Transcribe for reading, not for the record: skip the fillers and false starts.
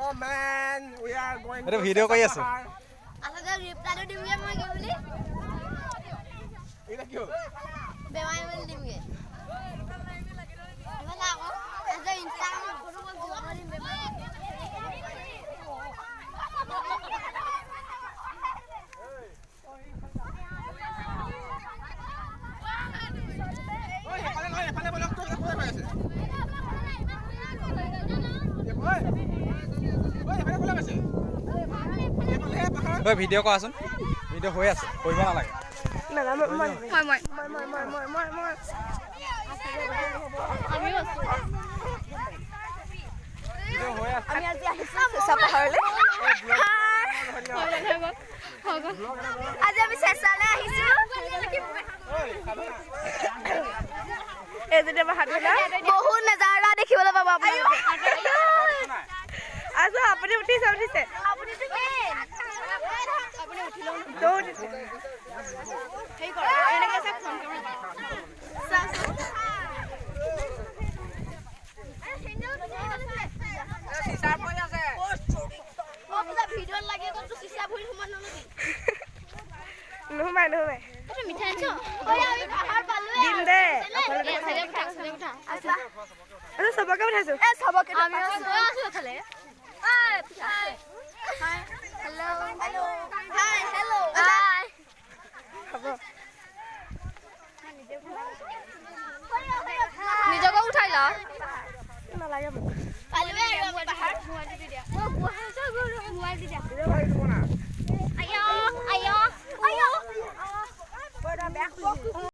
Oh man, we are going এইটো to video কৰি আছো। পাহাৰ। আচলতে ৰিপ্লাইটো দিমগে মই কি বুলি। এইটা কি হ'ল? বেমাৰী বুলি দিমগে। এইফালে আকৌ তাৰপিছত ইনষ্টাগ্ৰামত ফটো মই দিম বেমাৰী। ঐ, সেইফালে নহয়, এইফালে ব'লক, তোক কোনে কৈ আছে? ঐ, ঐ, এইফালে কোনে কৈছে? এইফালেহে পাহাৰ। ঐ, ভিডিঅ' কৰাচোন। ভিডিঅ' হৈ আছে, কৰিব নালাগে। না না, মই মই মই মই মই মই মই মই মই মই আমিও আছো। ভিডিঅ' হৈ আছে। আমি আজি আহিছো চেঁচা পাহাৰলৈ। হৈ গ'ল, হৈ গ'ল, হৈ গ'ল। আজি আমি চেঁচালৈ আহিছো। ঐ, সাধনা। এই যদি আমাৰ সাধনা। বহুত নাজাৰা দেখিবলৈ পাব আপোনালোকে। আছো। আপুনি উঠিছে, উঠিছে। আপুনিতো মেইন। আপুনি উঠি লওক। তই উঠিছে। হেৰি কৰক, এনেকৈ চাওক ফোন কেমেৰা। চাওকচোন। ভিডিঅ'ত লাগে তোৰ চিচা ভৰি সোমাই নলবি। নোসোমাই, নোসোমাই। তই মিঠাই আনিছ? ঐ, আমি পাহাৰ পালোৱে। দিম দে। এই, চাইডে উঠা, চাইডে উঠা। আচ্ছা, চবকে উঠাইছো। চবকে। আমি আছো, আছো এফালে। Hi, hello, hello, hi, hello, hi. হ'ব। নিজকে উঠাই ল। নালাগে মোক। পালোৱে আৰু আমি পাহাৰ। মোবাইলটো দি দিয়া। মোবাইল দি দিয়া। ভিডিঅ' ভাই দিব না।